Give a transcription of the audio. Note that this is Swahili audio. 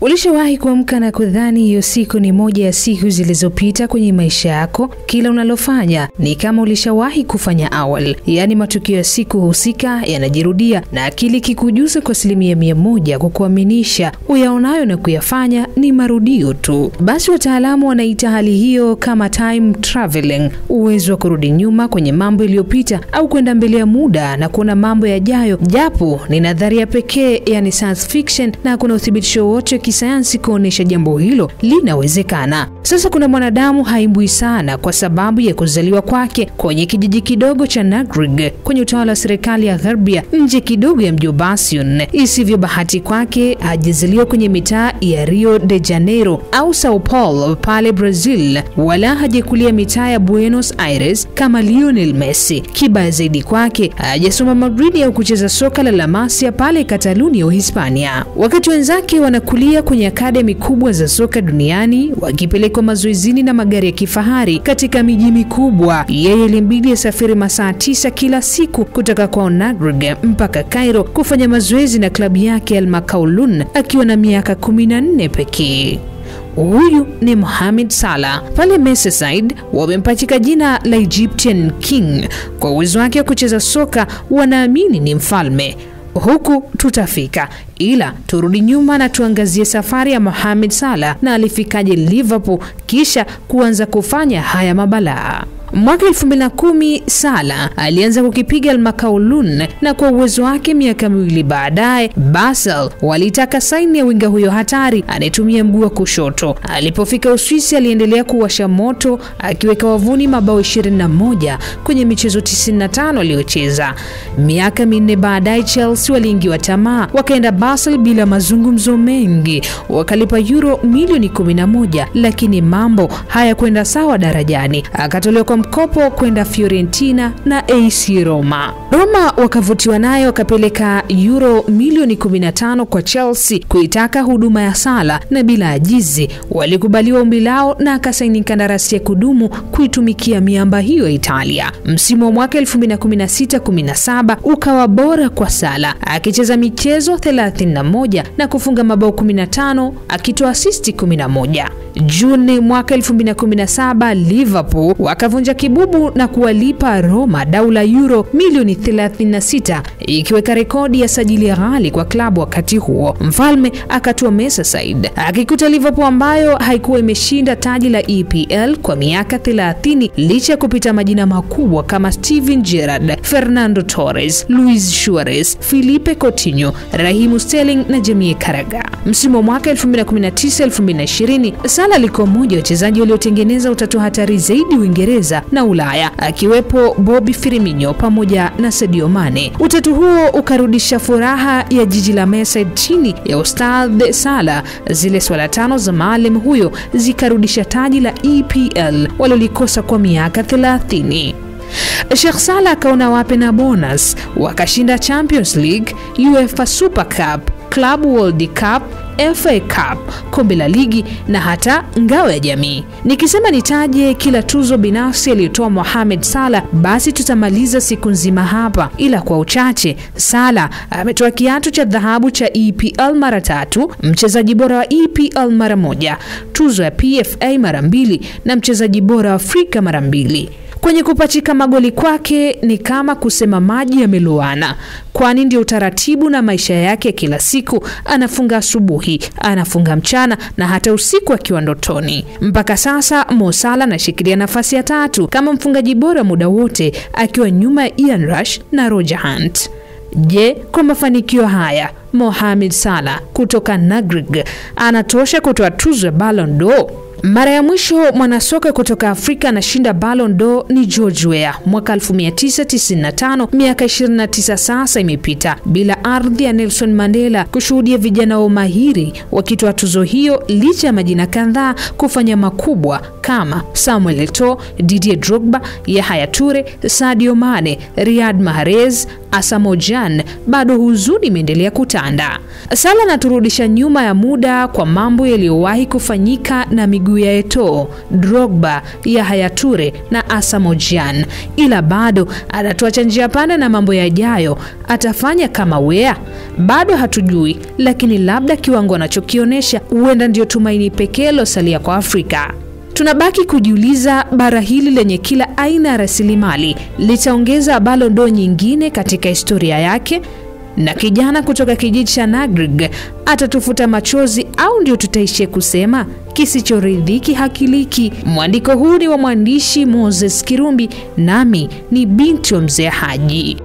Ulishawahi kuamka na kudhani hiyo siku ni moja ya siku zilizopita kwenye maisha yako? Kila unalofanya ni kama ulishawahi kufanya awali. Yaani matukio ya siku husika yanajirudia na akili kikujuza kwa 100% kukuaminisha uyaonayo na kuyafanya ni marudio tu. Basi wataalamu wanaita hali hiyo kama time traveling, uwezo wa kurudi nyuma kwenye mambo iliyopita au kwenda mbele ya muda na kuona mambo yajayo, japo ni nadharia pekee, yani science fiction, na hakuna uthibitisho wote kisayansi kuonesha jambo hilo linawezekana. Sasa kuna mwanadamu haimbwi sana kwa sababu ya kuzaliwa kwake kwenye kijiji kidogo cha Nagrig kwenye utawala wa serikali ya Gharbia nje kidogo ya mji Basion. Isivyo bahati kwake hajazaliwa kwenye mitaa ya Rio de Janeiro au Sao Paulo pale Brazil, wala hajakulia mitaa ya Buenos Aires kama Lionel Messi. Kibaya zaidi kwake hajasoma Madrid au kucheza soka la La Masia pale Catalonia, Uhispania. Wakati wenzake wanakulia kwenye akademi kubwa za soka duniani wakipelekwa mazoezini na magari ya kifahari katika miji mikubwa, yeye ilimbidi asafiri masaa 9 kila siku kutoka kwa Nagrig mpaka Cairo kufanya mazoezi na klabu yake Al Makaulun akiwa na miaka 14 pekee. Huyu ni Mohamed Salah. Pale Merseyside wamempachika jina la Egyptian King kwa uwezo wake wa kucheza soka, wanaamini ni mfalme. Huku tutafika, ila turudi nyuma na tuangazie safari ya Mohamed Salah na alifikaje Liverpool kisha kuanza kufanya haya mabalaa. Mwaka 2010 Salah alianza kukipiga Al Makaulun, na kwa uwezo wake miaka miwili baadaye Basel walitaka saini ya winga huyo hatari anayetumia mguu wa kushoto. Alipofika Uswisi aliendelea kuwasha moto akiweka wavuni mabao 21 kwenye michezo 95 aliyocheza. Miaka minne baadaye Chelsea waliingiwa tamaa, wakaenda Basel bila mazungumzo mengi, wakalipa euro milioni 11, lakini mambo hayakwenda sawa darajani. Akatolewa kwa mkopo kwenda Fiorentina na AC Roma. Roma wakavutiwa naye wakapeleka euro milioni 15 kwa Chelsea kuitaka huduma ya Salah, na bila ajizi walikubaliwa ombi lao na akasaini kandarasi ya kudumu kuitumikia miamba hiyo ya Italia. Msimu wa mwaka 2016-17 ukawa bora kwa Salah, akicheza michezo 31 na kufunga mabao 15 akitoa asisti 11. Juni mwaka 2017 Liverpool wakavunja kibubu na kuwalipa Roma dau la euro milioni 36, ikiweka rekodi ya sajili ghali kwa klabu wakati huo. Mfalme akatua Merseyside akikuta Liverpool ambayo haikuwa imeshinda taji la EPL kwa miaka 30 licha ya kupita majina makubwa kama Steven Gerrard, Fernando Torres, Luis Suarez, Felipe Coutinho, Raheem Sterling na Jamie Carragher. Msimu wa mwaka 2019-2020 Salah alikuwa mmoja wa wachezaji waliotengeneza utatu hatari zaidi Uingereza na Ulaya, akiwepo Bobby Firmino pamoja na Sadio Mane. Utatu huo ukarudisha furaha ya jiji la Merseyside chini ya Ustadh Salah. Zile swala tano za maalim huyo zikarudisha taji la EPL walilikosa kwa miaka 30. Sheikh Salah akaona wape na bonus, wakashinda Champions League, UEFA Super Cup, Club World Cup, FA Cup, kombe la ligi na hata ngao ya jamii. Nikisema nitaje kila tuzo binafsi aliyotoa Mohamed Salah basi tutamaliza siku nzima hapa, ila kwa uchache Salah ametoa kiatu cha dhahabu cha EPL mara 3, mchezaji bora wa EPL mara 1, tuzo ya PFA mara 2 na mchezaji bora wa Afrika mara 2. Kwenye kupachika magoli kwake ni kama kusema maji yameloana, kwani ndio utaratibu na maisha yake kila siku. Anafunga asubuhi, anafunga mchana na hata usiku akiwa ndotoni. Mpaka sasa Mo Salah anashikilia nafasi ya 3 kama mfungaji bora muda wote, akiwa nyuma ya Ian Rush na Roger Hunt. Je, kwa mafanikio haya Mohamed Salah kutoka Nagrig anatosha kutoa tuzo ya Ballon d'Or? Mara ya mwisho mwanasoka kutoka Afrika anashinda Ballon d'Or ni George Weah mwaka 1995. Miaka 29 sasa imepita bila ardhi ya Nelson Mandela kushuhudia vijana wa mahiri wakitoa tuzo hiyo, licha ya majina kadhaa kufanya makubwa kama Samuel Eto'o, Didier Drogba, Yahya Toure, Sadio Mane, Riyad Mahrez, Asamoah Gyan, bado huzuni imeendelea kutanda. Salah anaturudisha nyuma ya muda kwa mambo yaliyowahi kufanyika na miguu miguu ya Eto'o, Drogba, Yahya Toure na Asamoah Gyan, ila bado anatuacha njia panda na mambo yajayo. Atafanya kama Weah? Bado hatujui, lakini labda kiwango anachokionyesha huenda ndio tumaini pekee losalia kwa Afrika. Tunabaki kujiuliza, bara hili lenye kila aina ya rasilimali litaongeza Ballon d'Or nyingine katika historia yake? Na kijana kutoka kijiji cha Nagrig atatufuta machozi au ndio tutaishia kusema kisichoridhiki hakiliki? Mwandiko huu ni wa mwandishi Moses Kirumbi, nami ni binti wa Mzee Haji.